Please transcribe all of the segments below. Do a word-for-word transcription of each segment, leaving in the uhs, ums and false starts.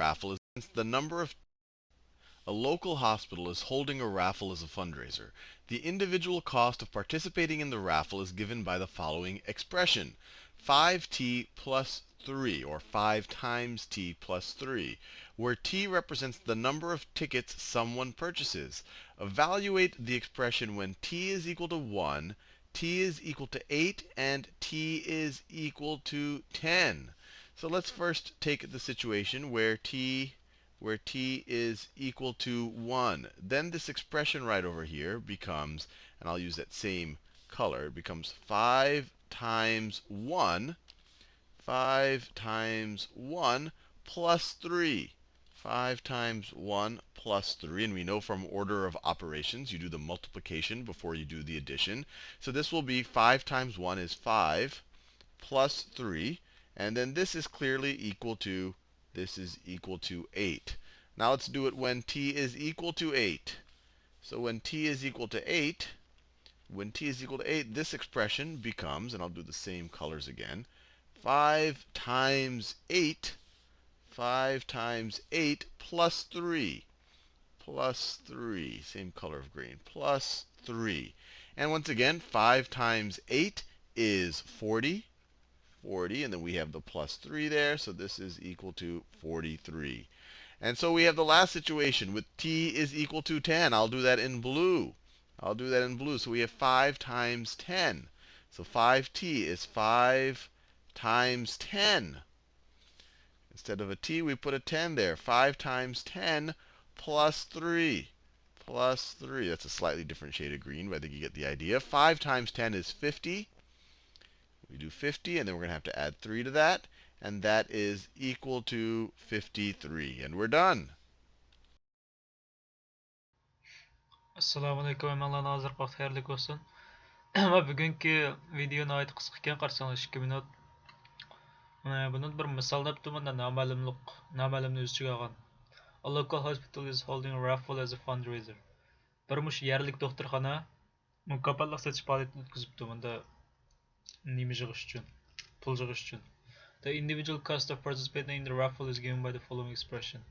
raffle is the number of a local hospital is holding a raffle as a fundraiser. The individual cost of participating in the raffle is given by the following expression: five t plus three, or five times t plus three, where t represents the number of tickets someone purchases. Evaluate the expression when t is equal to one, t is equal to eight, and t is equal to ten. So let's first take the situation where t where t is equal to one. Then this expression right over here becomes, and I'll use that same color, it becomes five times one, five times one plus three. five times one plus three, and we know from order of operations, you do the multiplication before you do the addition. So this will be five times one is five plus three, and then this is clearly equal to this is equal to eight. Now let's do it when t is equal to eight. So when t is equal to eight, when t is equal to eight, this expression becomes, and I'll do the same colors again, five times eight, five times eight plus three, plus three, same color of green, plus three. And once again, five times eight is forty, forty, and then we have the plus three there, so this is equal to forty-three. And so we have the last situation with t is equal to ten. I'll do that in blue. I'll do that in blue. So we have five times ten. So five t is five times ten. Instead of a t, we put a ten there. five times ten plus three. Plus three. That's a slightly different shade of green, but I think you get the idea. five times ten is fifty. We do fifty, and then we're going to have to add three to that, and that is equal to fifty-three. And we're done. ئەسسالامۇئەلەيكۇم، ھەممىڭلارنىڭ ھازىرقى ۋاقتى خەيرلىك بولسۇن. مانا بۈگۈنكى ۋىدېئو ناھايىتى قىسقا ئىكەن، قارىساڭلار ئىككى مىنۇت. مانا بۇنى بىر مىسال دەپتۇ، مانا نامەلۇملۇق، نامەلۇمنى ئۆز ئىچىگە ئالغان. A local hospital is holding a raffle as a fundraiser. بىر مۇشۇ يەرلىك دوختۇرخانا مۇكاپاتلىق سېتىش پائالىيىتىنى ئۆتكۈزۈپتۇ. مۇندا نېمە يىغىش ئۈچۈن؟ پۇل يىغىش ئۈچۈن. The individual cost of participating in the raffle is given by the following expression.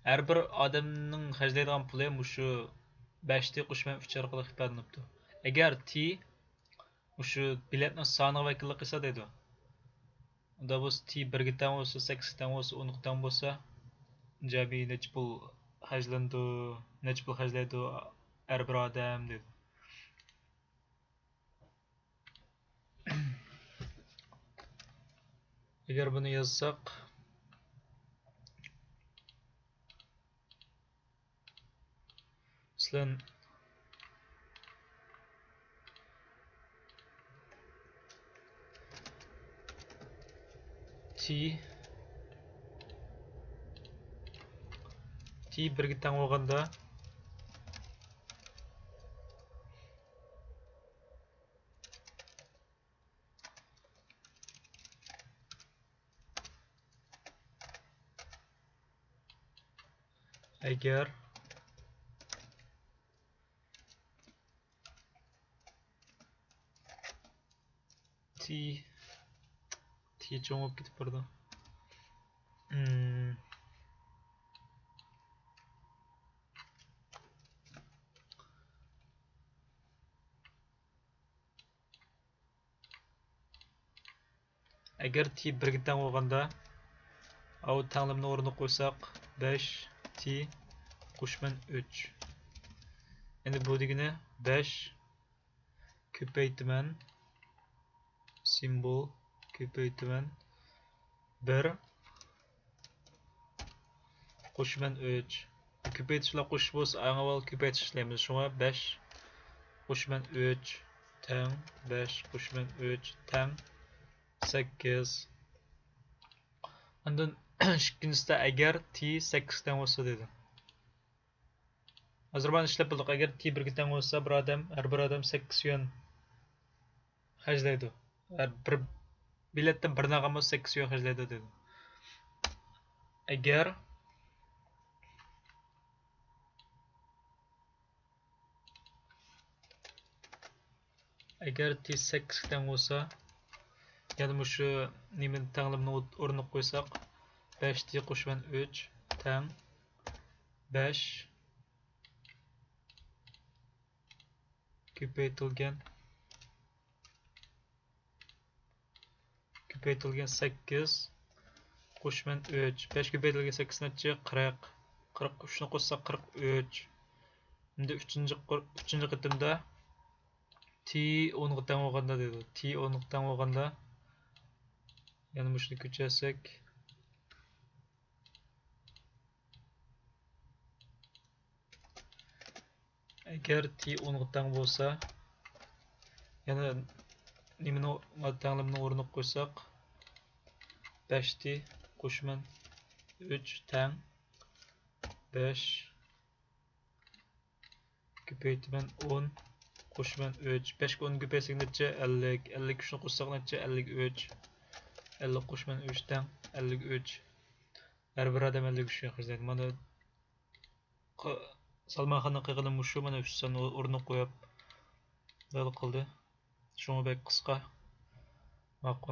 ھەر بىر ئادەمنىڭ خەجلەيدىغان پۇلى مۇشۇ بەش تى قوشۇلما ئۈچ ئارقىلىق ئىپادىلىنىپتۇ. ئەگەر تى مۇشۇ بېلەتنىڭ سانىغا ۋەكىللىك قىلسا دەيدۇ. ئۇنداق بولسا تى بىرگە تەڭ بولسا، سەككىزگە تەڭ بولسا، ئونغا تەڭ بولسا، جەمئىي نەچچە پۇل خەجلىنىدۇ، نەچچە پۇل خەجلەيدۇ ھەر بىر ئادەم دەيدۇ. ئەگەر بۇنى يازساق، مەسىلەن، تى، تى بىرگە تەڭ بولغاندا، ئەگەر تى، تى چوڭ بولۇپ كېتىپ بارىدۇ. ئەگەر تى بىرگە تەڭ بولغاندا، ئاۋۇ تەڭلىمىنى ئورنىغا قويساق، بەش تى قوشۇلما ئۈچ. ئەمدى بۇ دېگىنى بەش كۆپەيتىمەن، سىمۋول كۆپەيتىمەن، بىر قوشۇلما ئۈچ. كۆپەيتىش بىلەن قوشۇش بولسا، ئەڭ ئاۋۋال كۆپەيتىش ئىشلەيمىز. شۇڭا بەش قوشۇلما ئۈچ تەڭ، بەش قوشۇلما ئۈچ تەڭ سەككىز. ئاندىن ئىككىنچىسىدە ئەگەر تى سەككىزگە تەڭ بولسا دېدى. ھازىر مانا ئىشلەپ بولدۇق. ئەگەر تى بىرگە تەڭ بولسا، بىر ئادەم، ھەر بىر ئادەم سەككىز يۈەن خەجلەيدۇ. ھەر بىر بېلەتتىن بىرنى ئالغان بولسا، سەككىز يۈەن خەجلەيدۇ دېدى. ئەگەر، ئەگەر تى سەككىزگە تەڭ بولسا، يەنە مۇشۇ نېمىنى، تەڭلىمىنى ئوت-، ئورنىغا قويساق، بەش تى قوشۇلغان ئۈچ تەڭ بەش كۆپەيتىلگەن، كۆپەيتىلگەن سەككىز قوشۇلغان ئۈچ. بەش كۆپەيتىلگەن سەككىز نەچچە؟ قىرىق. قىرىق ئۈچنى قوشساق، قىرىق ئۈچ. ئەمدى ئۈچىنچى قۇر-، ئۈچىنچى قېتىمدا تى ئونغا تەڭ بولغاندا دەيدۇ. تى ئونغا تەڭ بولغاندا، يەنە مۇشۇنى كۆچۈرسەك، ئەگەر تى ئونغا تەڭ بولسا، يەنە نېمىنى، تەڭلىمىنى ئورنىغا قويساق، بەش تى قوشۇلغان ئۈچ تەڭ بەش كۆپەيتىمەن ئون قوشۇلغان ئۈچ. بەشكە ئون كۆپەيتسەك نەچچە؟ ئەللىك. ئەللىك ئۈچنى قوشساق نەچچە؟ ئەللىك ئۈچ. ئەللىك قوشۇلغان ئۈچ تەڭ ئەللىك ئۈچ. ھەر بىر ئادەم ئەللىك ئۈچ خەجلەيدۇ. مانا، ق-، سالمانخاننىڭ قىلغىنى مۇشۇ، مانا، ئۈچ سان ئورنىغا قويۇپ، زادى قىلدى. شۇڭا بەك قىسقا. ماقۇل.